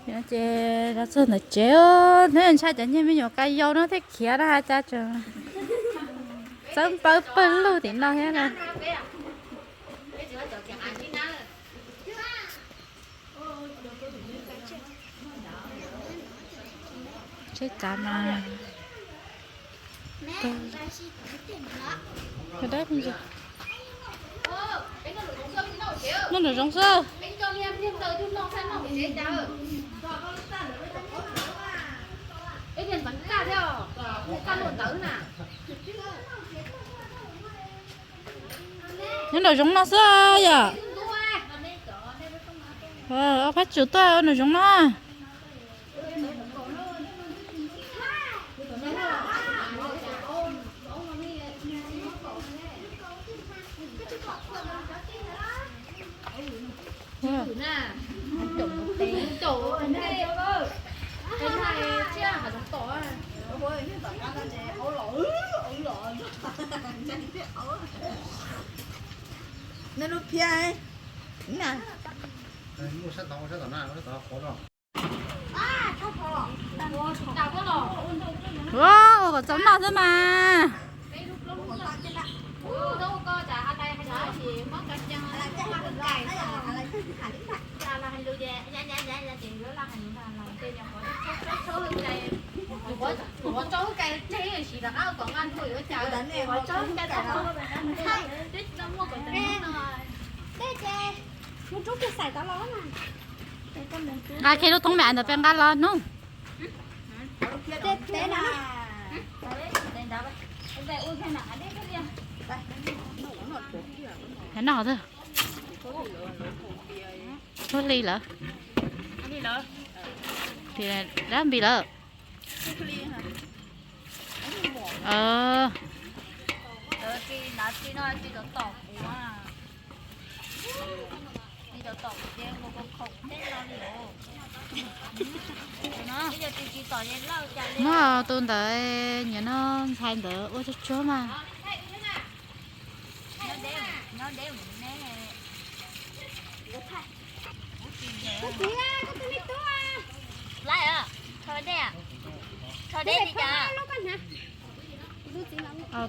Ces los txog ntawm tsev, ntshai cov niag me nyuam ka yau no thiaj khiav na, cas tseem txawb npawb pawg lug tim no thiab na. Tsheb tsav mas noj nram zoov xwb. Nyob nram zoov no xwb yom. Ob phab tsum tuaj nram zoov no. Ua kom txaus noj xwb mas. Nqa kiag lub thoob me ntawd peb nqa los hnub. Noj, ua li lawm. Dab npis lawm. Muab tus ntawd nyiam no ntxhais ntawd ua tsuag tsuag mas.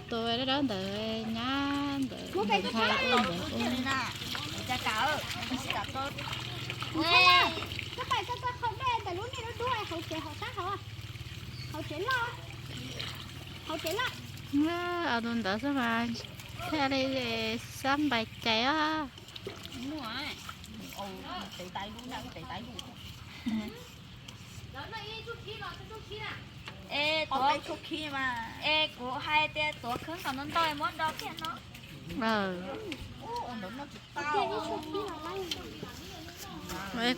Tus dawb dawb ntawd nyab ntawd ntxhais ntawd ua. Tus ntawd xwb mas thiaj li xab npais cais os. Es kuv hais tias tuav khawb kom ntau ntau muab do kiag no.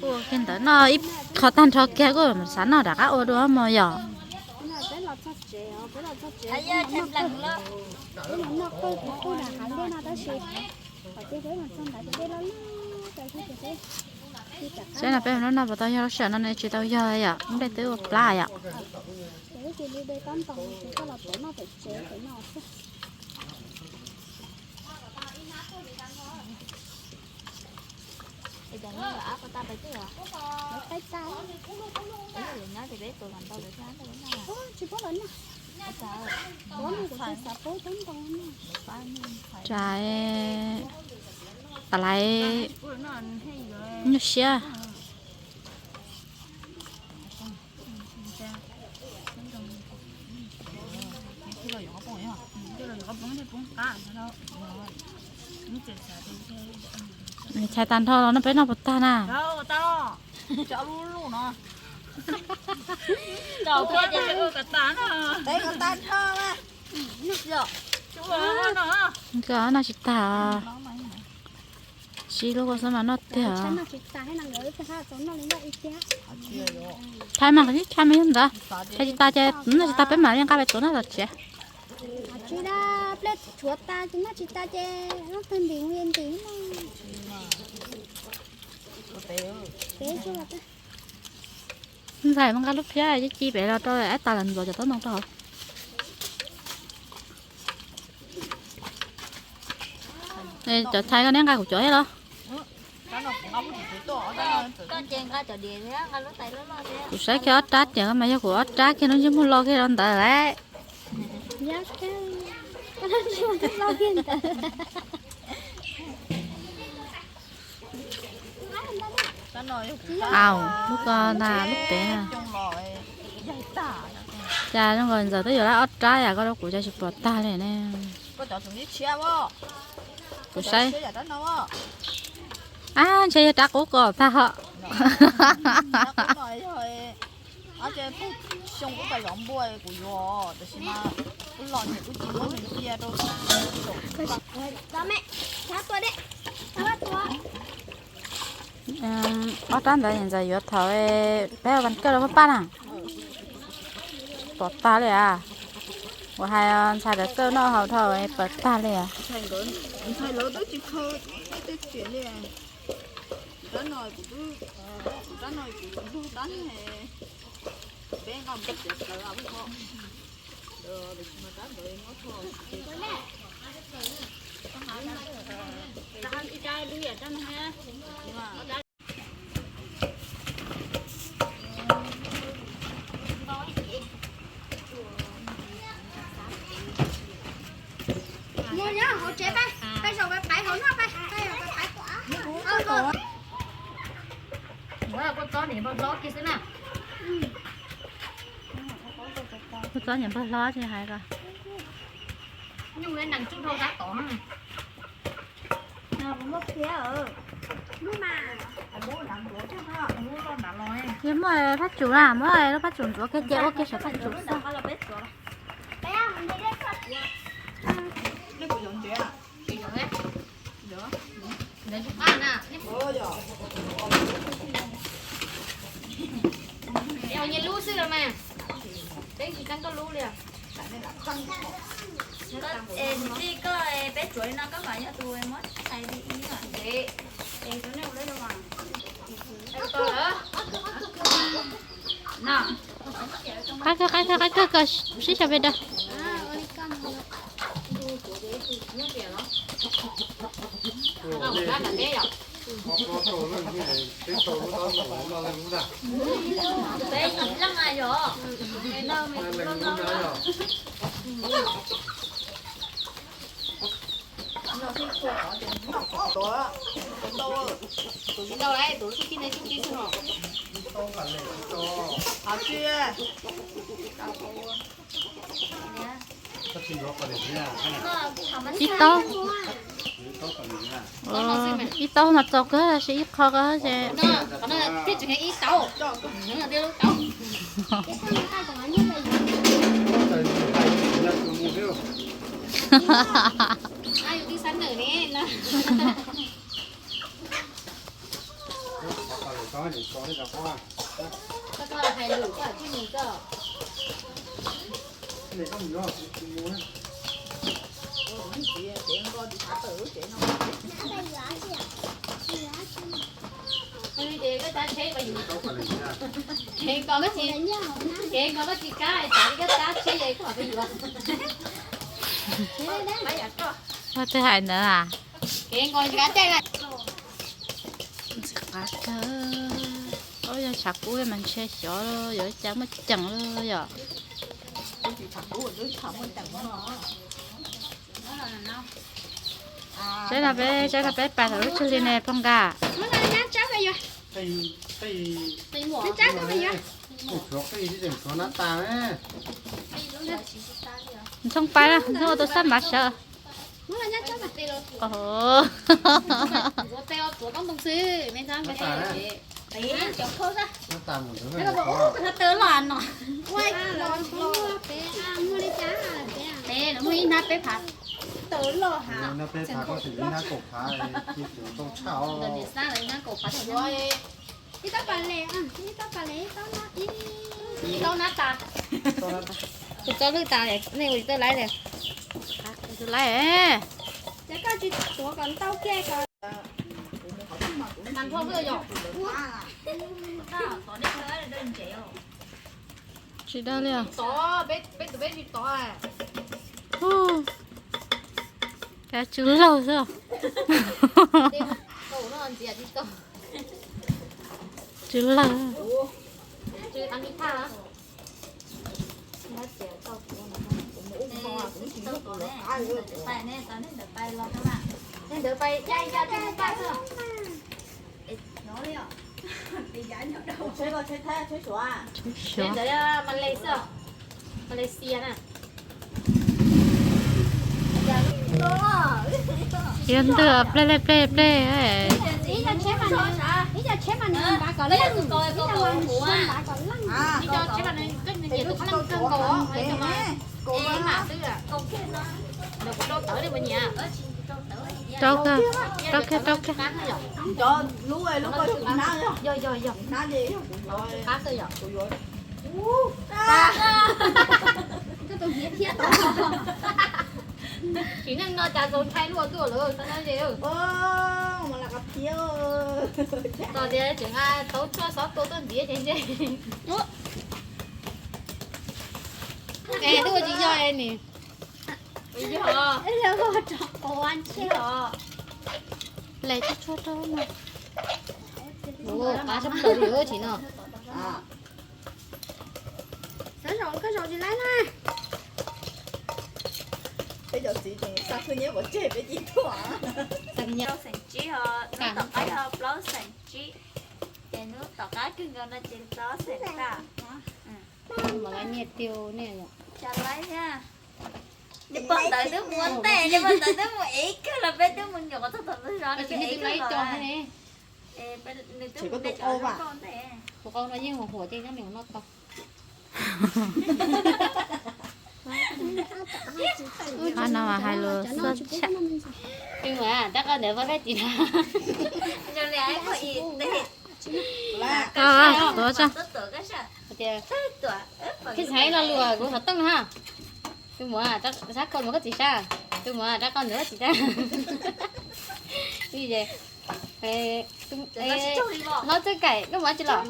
Kuv ua kiag ntawd no ib qho tag nrho kiag kuj xav noj rov qab ua dua mog yom. Saib no peb mus noj noj puas tau yog lub sij hawm no ne tsis tau yog yom, nplej twb ua plab yom. Tsa, tas laiv nyuaj siab. Txhais tas nrho los no peb noj puas tag na? Noj tsis tag. Siv lub kua xwb mas noj tiag. Txhais mas txhais mas yog ntawd, txhais tsis tas ces noj tsis tas peb mam li nqa pem tuav noj tom tsev. Tsis da, pliaj tshuav tas ces noj tsis tas ces noj tag ntim mus ntim. Ntxhais mas nqa lub phiab ci ci pem los rau ab tas los ntxuav cov taub ntoo rau hauv. Cov txhais koj neb nqa kuv cov thiab los? Kuv saib kiag ob rab tias mas yog kuv ob rab kiag lub ntsej muag loj kiag rau ntawd lawm. Au, lub ko na lub pem na. Cas zoo nkaus ntxawm twb yuav lab ob rab yam koj rau kuv cas tsis pom tag li ne. Kuv saib. Ab, ntshe yog rab qub ko tag hos. Ob rab ntawd ntxawm yuav thaum peb ua pan kawj rau paj paj na. Pom tag li as. Kuv hais ntxhais lawv kawj noj haus dhau pom tag li as. Kua txob niam npawg hlob tsis hais ko. Yog muaj phab tsum na, muab lub phab tsum ntxuav kiag ces ua kiag saum phab tsum xwb. Nyias lub xwb los mas, peb tsis txeeb koj lub li. Niam tij koj, peb tsuav li no koj mam yog tus muab txhais li ib. Qab kawg, qab kawg, qab kawg, koj sib xyaw pes daws. Ib taub, ib taub no txaus kawg, ib qho kawg ces. Ua twg hais ntawd a? Ntxim qab kawg. Ob yog tshav kub mas ntshe xyov yuav cas muaj ceem li yom. Tsaib no peb, tsaib no peb pais tom lub tsag li ne pog nkas. Ntxhoo pais na, ntxhoo ua tus xab mav sawv. Ib taub pas les, ib taub pas les, ib taub no, ib taub nab tas. Kuv txob lwj tas, nej ua tsis tau laiv li. Laiv. Ces koj tsis tuav kom ntau kiag kom. Tsis dab li os. Kav tsw laug xwb. Tsw lawg. Suav. Yog ntws plej plej plej plej. Rau kiag, rau kiag, rau kiag. Tsis neej no cas tau ntshai luaj tuaj lawm, tau no es. Tos tias tseem nqa tauv tshuaj xov tua tuaj ntxiv ces ntshe. Es twb ua tsis yog es nim. Yog. Lawv tsis tshua rau no. Qab sab plaws li tsis no. Peb cov txiv tseem xa khwj nyiab pov tseg peb cim tuaj. Rau xeem tsib ho, hnub tom qab yog plaub xeem tsib, ces hnub tom qab kawg nkaus no ces plaub xeem tag. Mas lawv nyiaj tiag ne yom. Tsa laib thiab. Niag poj ntawd twb mus ua ntej, niag poj ntawd twb mus ev kawg los peb twb mus nyuam qhuav txog tom ntug zos, nws ev kawg los. Tus qau no yeej huam huam ces nyob me no tau. Qhov no mas hais lus xub tshaj. Tus muam rab qau ntawd pab peb tsis na. Tuav tso. Tias, koj xav ib lo lus kuv xav tooj na. Tus muam, rab qau ntawd koj tsis sab. Tus muam, rab qau ntawd koj tsis sab. Hlob Txawj Kaim koj mus tsis los?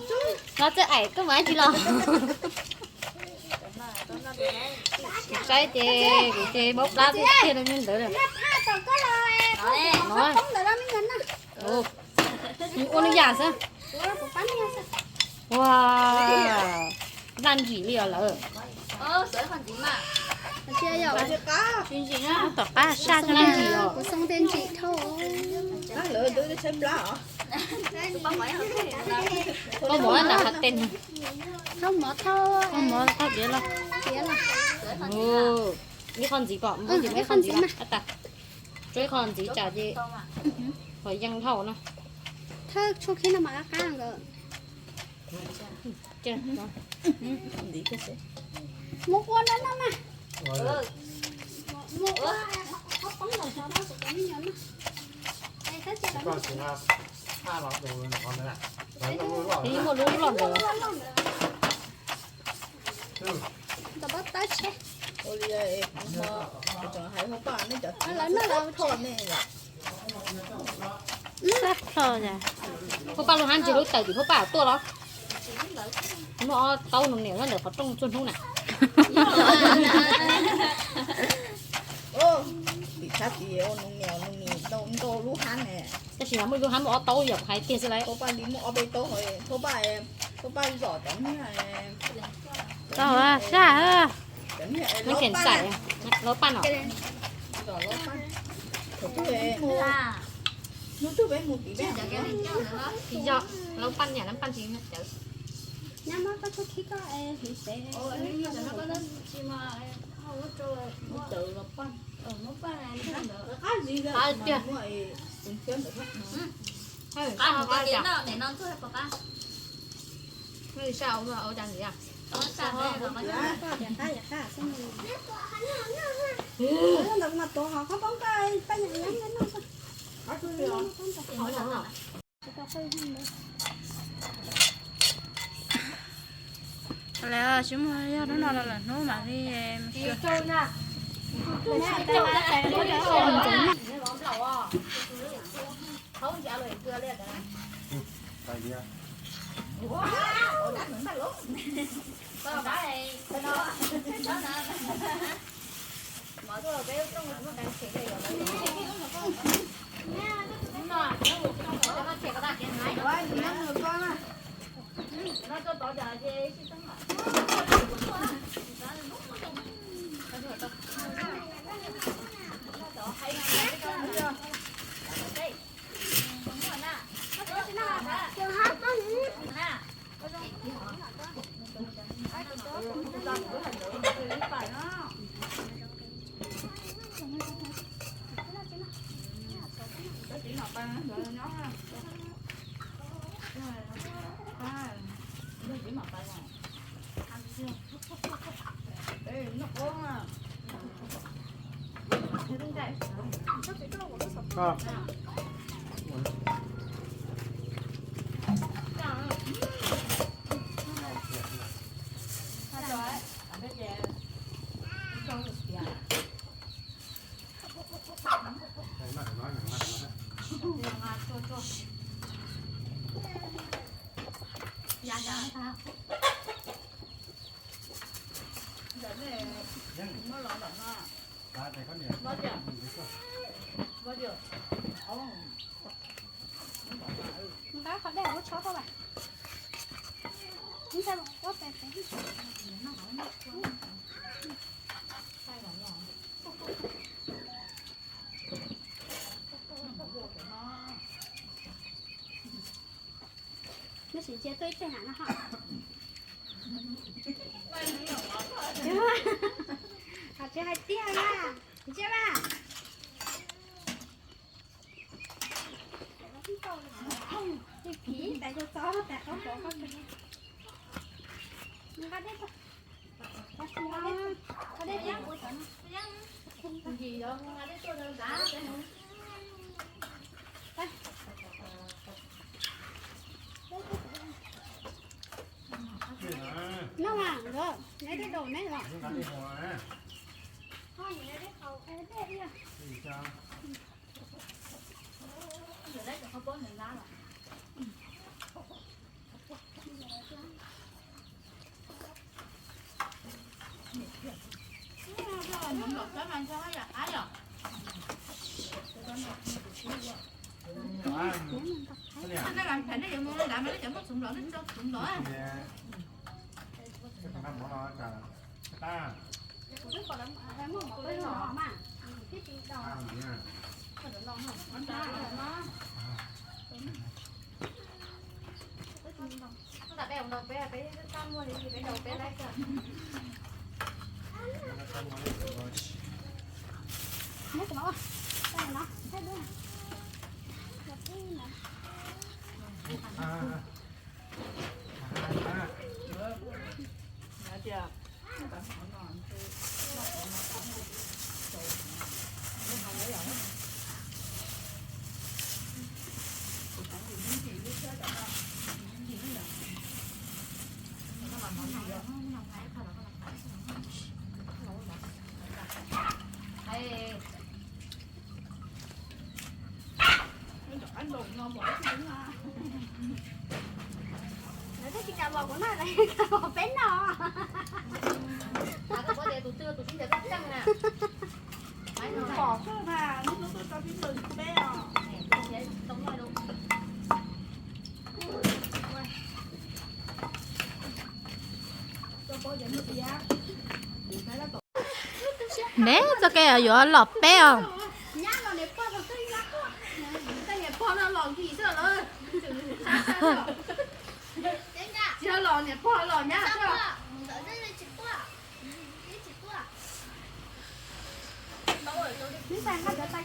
Hlob Txawj Aim koj mus tsis los? Saib ces kuv ces mob plab tiag tiag li ntawd. Ua lub yam xwb. Ua, npaj ntsim li os lawm. Tom qab saj npaj ntsim os. Koj mus nram qhov tes. Koj mus thauj piav los. Ib qho ntxiv pom, ib qho ntxiv mas. Tso ib qho ntxiv tsam ces ho yeej dhau na. Thawj tshuaj khib no mas qab qab nkawd. Mus ua no no mas. Mus ua, poob los tso no kuv cov me nyuam no. Muaj lub loj ntawd. Ntawm pob tawb tsheb. Ua li kuv hais hauv paj nej cov txiv no xab plho ne yom. Xab plho yom. Hauv paj lub hab ntsis lub tawm tim hauv paj tuaj los. Muaj ob taub nus niam nyob ntawm qhov rooj txhua hnub na. Tim sab tid ua nus niam nus niam ntau ntau lub hab ne. Tab sis mas muaj lub hab muaj ob taub yam hais tiag xwb lauj. Hauv paj li muaj ob peb taub, hauv paj, hauv paj zom cov niag. Tau sab. Cov niag laub paj, laub paj no. Zom laub paj. Hnub twg peb mus tim peb, yog laub paj niam laub paj tsis cawv. Nyab muab koj tshuaj khib koj es hliv pem. Cawv laub paj. Qab zib lawm, qab zib lawm. Qab mus qab tias no, nim no ntxuag pom qab. Sab ua ua cas ntxiv a? Ntawd mas tuav hov qhob poob koj paj nyam nyob nyob no. Lawv tsis muaj yog hnub no los lawm hnub mam li mus xyuas. Neb sim ntsia tuaj ib teg na ho. Tsis hais tiag na, ntsia mas. Lawv twb tsis kam los kuv noj, lawv kam los peb noj. Pom xwb na, lub hnub tuaj tso peb nrog peb os. Neb txoj kev yuav los peb os.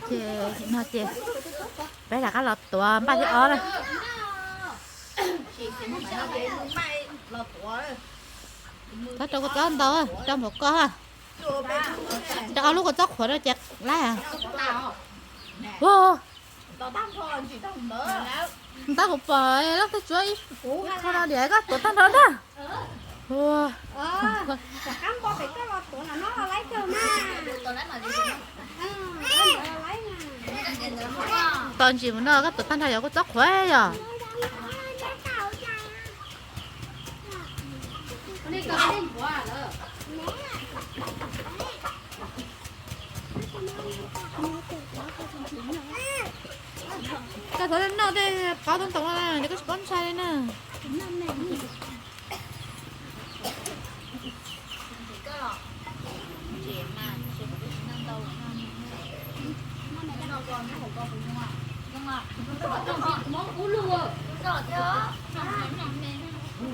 Ces no ces peb rov qab los tuav npaj thib ob na. Txhob rau kua txob ntau, rau npaum ko. Rau ob lub kua txob qhuav rau ces laib. Ntau kuv pom lub teb tsuab ib qho no diam koj tuav tag nrho ntag. Tos ntsis mus no koj tuav tag nrho yog kua txob qhuav yog. Koj thov noj tej qab tub ntoo no, koj tsis paub ntshai li na.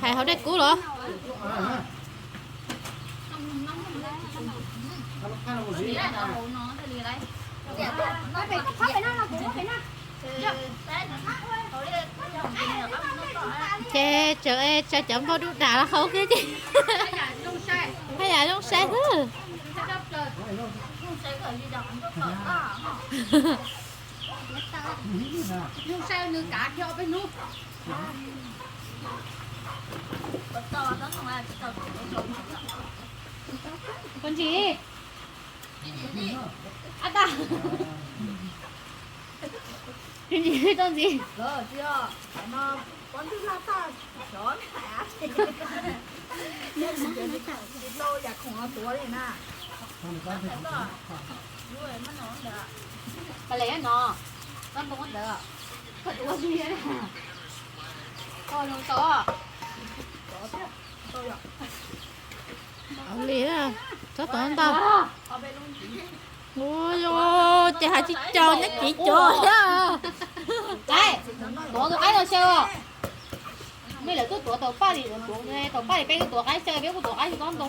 Hais hauv dej kub los. Ces tseem tsa cov npau dub dam los hauv thiab ces. Haj yam zoo saib xwb. Koj ntsis, a tas, koj ntsis, koj ntsis. Pas les no, koj ntoo ntawd, koj tuav li, koj zoo tau. Li, txhob tuav ntau. Ua, ces hais tsis caum nyob cev cov thiab. Tuav tus qaib no xyaw. Nej lawv twb tuav tau paj li, tuav tau paj li, peb twb tuav qaib xyaw, peb kuj tuav qaib tsis tau ntoo.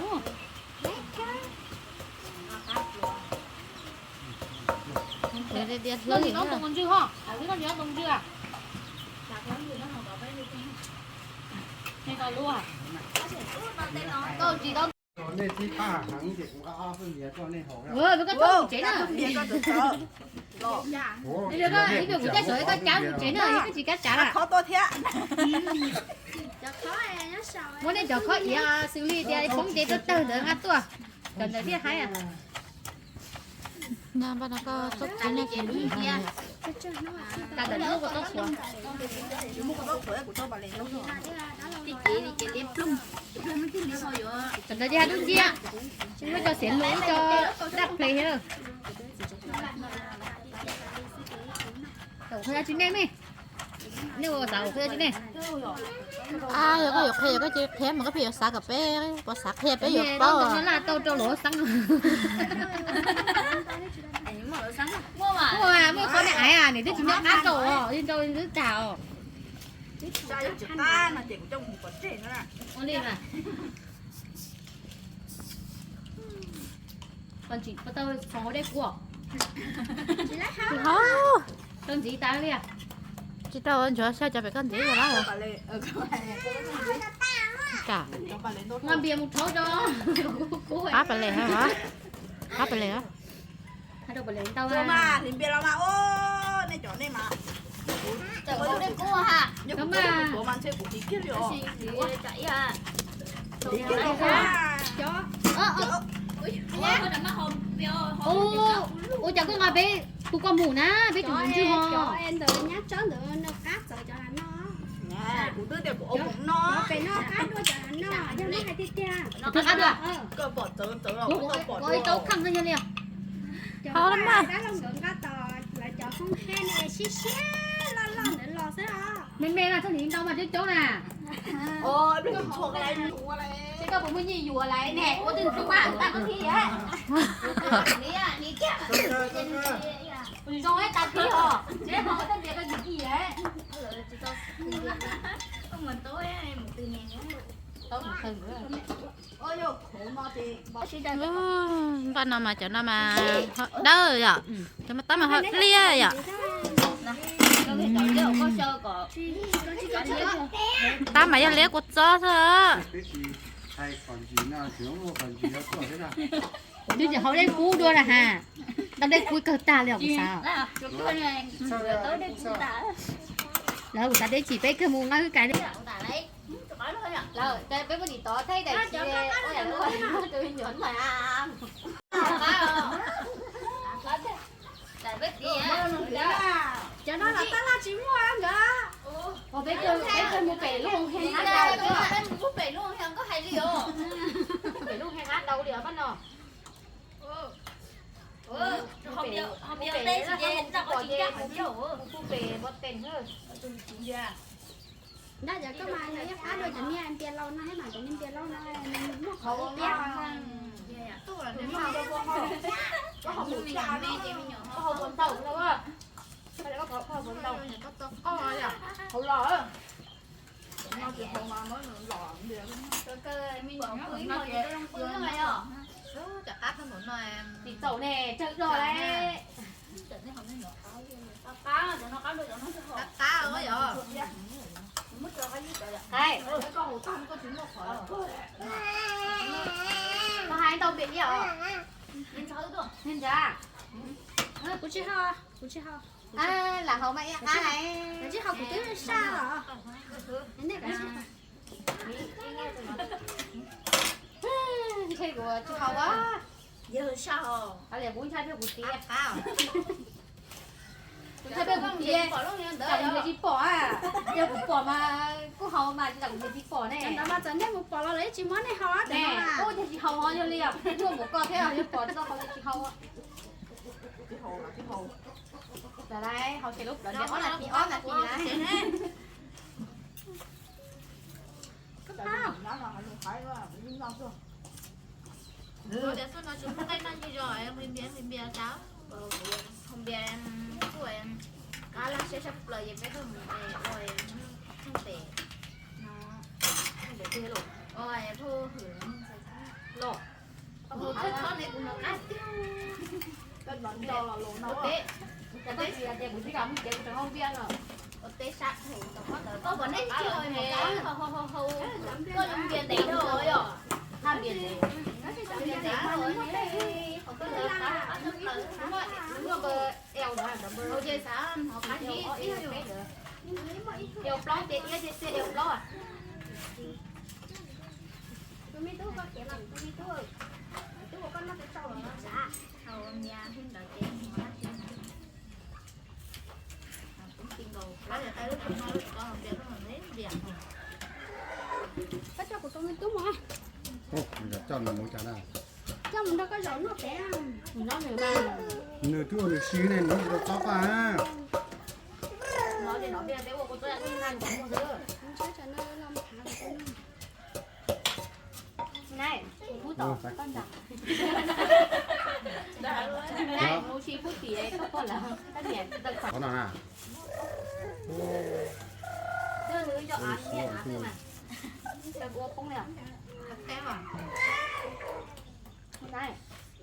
Koj tsis tau ntoo ntswg ho, koj tsis tau ntoo ntswg a? Koj tsis tau. Peb koj txhob mus tsev na. Kuv cab saum koj cab mus tsev na, koj tsis kav tsav lawm. Muab nej cov khob iav xws li tias poob nce tawg tawg ntawd nqa tuaj, cov ntawd thiaj haib. Cov ntawd ces haib dub nciab, tsis muaj cov xiav lus ib co daj ple thiab. Tsis nej me, nej ua xav ua qhia tsis nej? Yog koj yuav qhia yog koj cia li qhia mas koj pheej yuav xav kom peb puas xav qhia peb yuav paub. Laj tau rau luag xeeb. Muaj, muaj qhov nej aiv, nws twb tsis nyob qab rau os, yeej rau twb tag os. Ua li mas. Tau ntxiv tas li. Tsis tau, ntsuav xyaw cov pem koj ntxiv lawm. Nqa npias mus rhaub rau. Qab pem les, qab pem les. Ua cas koj nqa peb tus koj mus na, peb tsis mus ntswg ho. Kuv twb tias kuv ua mus no. Pem no qab dua cov no, yog muab hais tiag tiag. Qab dua. Ua ib taub kheej xwb yog li. Cov dab laug nkawd nqa tom lawv cov hoob hab ne, siab siab loj loj ntawd los xwb os. Me me mas txhob nim ntau mas coob coob na. Ces koj puas muaj nyiaj yuav lawm ne, ua twg ntxub mas tag koj thib. Zoo ib tag thib os, tsev ho ua tej npias koj yim yim. Npaj no mas cov no mas ho dawb yom, cov tab mas ho liab yom. Tab mas yog liab kua txob xwb. Twb tsis haus dej kub dua na ha. Tau dej kub kawg tag li os kuv xav. Lawv kuv xav deb tsis peb kawg mus nqa hwj kais li. Cov no los tab laj tsis muaj nkawd. Peb kawg mus pem lub hoo he hab tau. Pem lub hoo he hab tau li os pab no. Ntab cov koj mas nws ib qab dua cov niag npias laus no thiab mas cov niag npias laus no nws muaj qhov ua piab. Koj haus puas ntau no? Koj haus puas ntau? Hauv los. No tsis haus mas muab los ntias. Cov qab tag npaum no, tsis txaus ne, tsawg zog lawm. Qab qab, cov no qab dua cov no tsis haus. Qab qab os yog. Koj haus tag koj tsis muaj qhov. Koj hais ntau npias ib os. Niag ntsa, kuv tsis haus, kuv tsis haus. Lam haus mas ib qab hais. Tsis haus kuv twb saj os. Ntshe kuv tsis haus as. Yawg saj os. Hais tias kuv ntshai thiab kuv tias. Kuv ntshai peb kuv tias, tsam kuv niam tsis pom a. Yog kuv pom mas kuj haus mas tsam kuv niam tsis pom ne. Ntawd mas txawm nej mus pom los lawv tsis muab nej haus. Ua cas tsis haus ho yog li os, luaj npaum koj thiab yog pom tsis tau haus tsis haus. Lawv haus ces lub plawv ntias ob nas this ob nas this lawm. Npias, npias, npias, kuj qab laj siab sab plaws ces peb tuaj mus ua theej pem no, los, ua teb, ua teb sab, koj pom nej tsis haus, koj zoo npias ntev dhau yom. Npias ntev dhau, ces xav hnov qab zib xwb. Eo plaub ces iab ces xiab eo plaub. Tus me tub, koj khiav los, tus me tub, tub ua koj noj tau tsau los no sav. Thaum npias hwj ntawd ces npias. Koj coj kuv tus me tub mus. Coj mus mus cas na? Coj mus nrog koj zaum noj pem. Nws twb ua nws si ne, nws tsis tau txob paj. Qhov no na.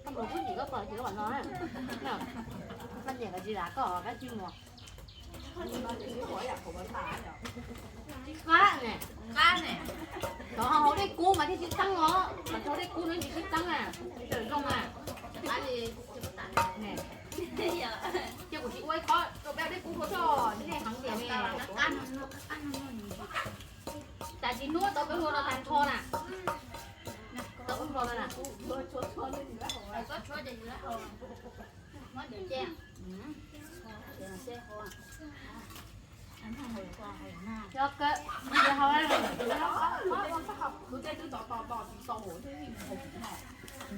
Koj mus pub tim koj pom tim koj no, koj niam koj tsis lam koj koj tsis mus. Qab ne, qab ne. Cov haus dej kub mas thiaj sib txeeb os, mas cov dej kub no tsis sib txeeb na, tawm zoo na. Cia kuv tsis ua ib qho rau peb dej kub ua tso, nej heev tiag ne. Cas tsis nuab tau peb hlua no tag nrho na. Tau peb hlua no na.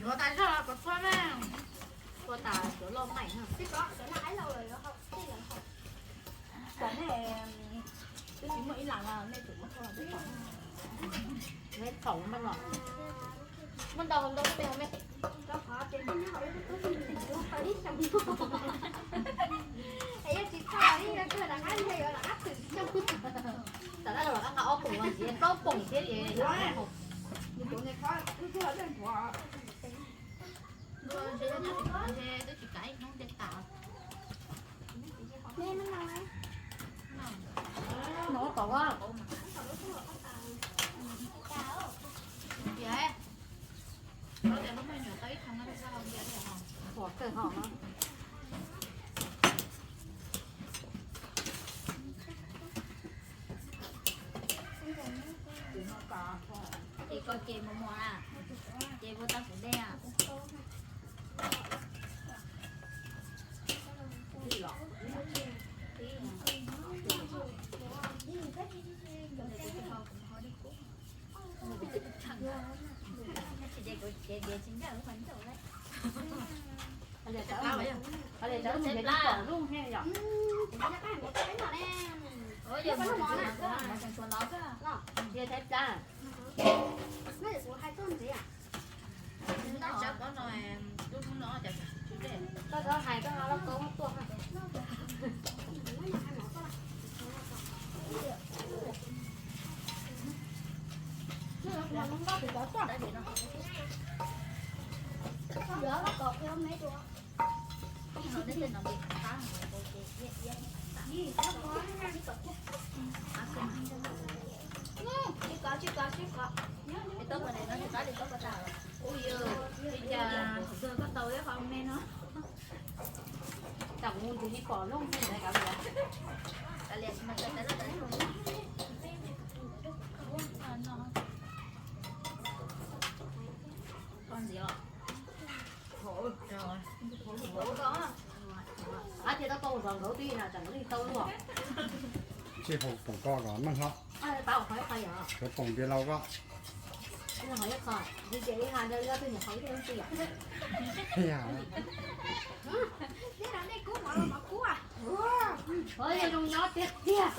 Yuav tas zog los kov txhua na. Ua tas cov loj maim no. Twb tsis muaj ib las, nej tsum muab thauj los peb pom. Muab ntau hauv ntau peb hauv me. Tam no los qab qab ob poom los ntxiv, plaub poom thiab ces. Twb tsis kav ib hnub ntiag tas. No tom a. Tias, tias lub me nyuam tau ib qho no tau ib qho no. Ces koj ces mos mos na, ces ua tau kuv dej na. Koj txhob hais koj ho lauj kaub tuaj. Ab, thiaj tau tau zov nkawd twb yog tsam nkawd li tau luaj. Ntsej hau poom ko kom meej hlo. Sawv poom npias laus ko. Zoo nyob tiag tiag.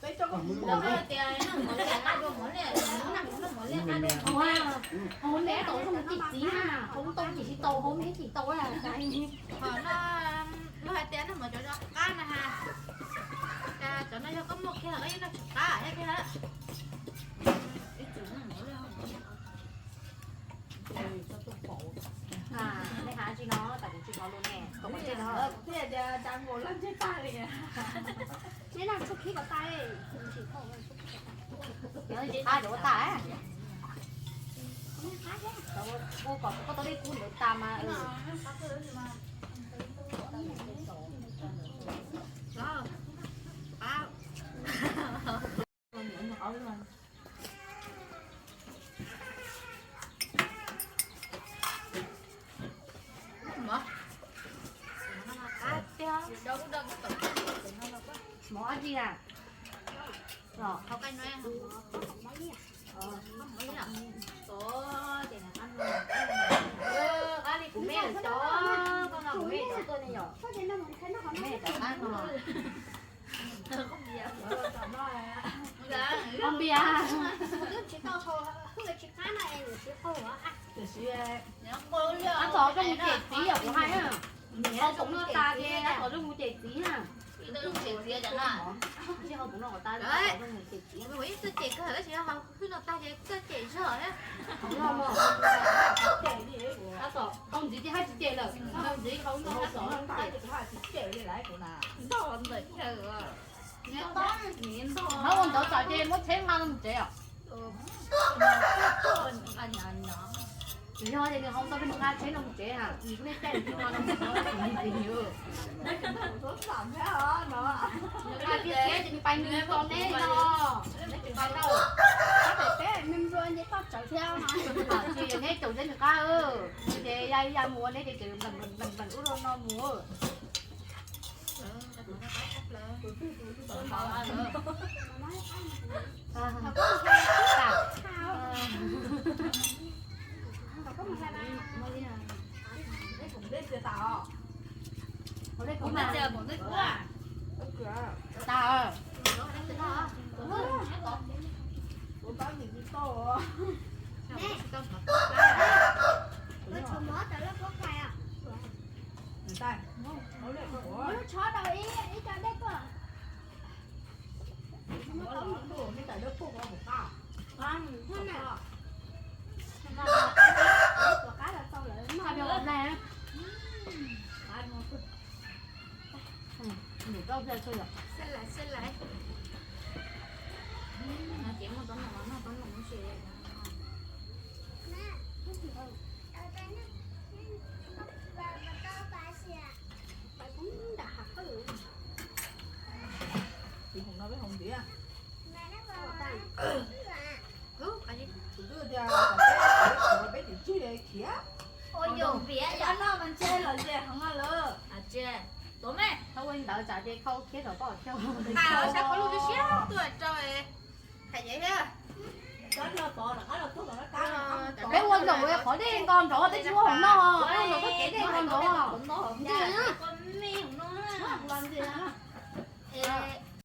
Peb cov kuv muaj ntau, kuv tsis txawj tuaj ko. Ua, ua neb tau zoo cem txiv na, hauv tau cem tsis tau, hauv neb cem tau. Ho no, luag hais tias noj mov cov no qab na ha. Cas cov no yog koj muaj kiag los koj yeej noj tsis qab thiab tiag. Nej hais tsis no, tam kuv tsis hais lus ne, kom kuv tsis hais. Neb noj tshuaj khib kom tas. Noj tsis qab cov ua tas. Ua kom koj tau dej kub ntawd tas mas. Mov dab tsi na? Qab li kuv me lawm cov, koj no kuv me cov tuaj ne yom. Me cov qab no. Ua npias. Ab, txog zoo cem txiv yom, kuv hais na. Tau toom noj tas ces ab, txog zoo mus cem txiv na. Tsis hau toom noj kom tas, txog zoo mus cem txiv. Hwj no tag ces koj cem zog. Tau ntxiv ces haj tsis cem lawm, tau ntxiv hau no haj txom. Hab ua ntawd txawm ces muab tsheb nqa mus tsev os. Tsis yog ces nws hau tau peb nqa tsheb no mus tsev na, nws kuj nej caij nws nqa no mus tsev. Nws nqa kiag tsheb ces nws pais nws tos neb no. Neb tsis pais tau. Tsis, neb caum neb nws qab, ces ya ya mus ua neb ces tseem nplees ub rau no mus. Tshuav mov rau lub pob kais os. Muab lub tsho rau ib, ib co dej tuaj. Tuaj qab los tau lawm. Xav laiv, xav laiv. Ces muaj tob noom, noj tob noom ua si. Tus hauv no peb hauv ntiav. Tus twb tias peb tsis tswj li khiav. Ua yog npiav yom, noj mas ntshe los ze heev lawm. Tuav me, thaum ua li ntawd tsam ces khau khiav tom koj chaw. Sab khau lug siab tuaj rau. Hais yam thiab. Peb ua zaum qhov dej nto nrov, peb tsis ua hauv no, peb ua zaum txoj kev dej nto nrov.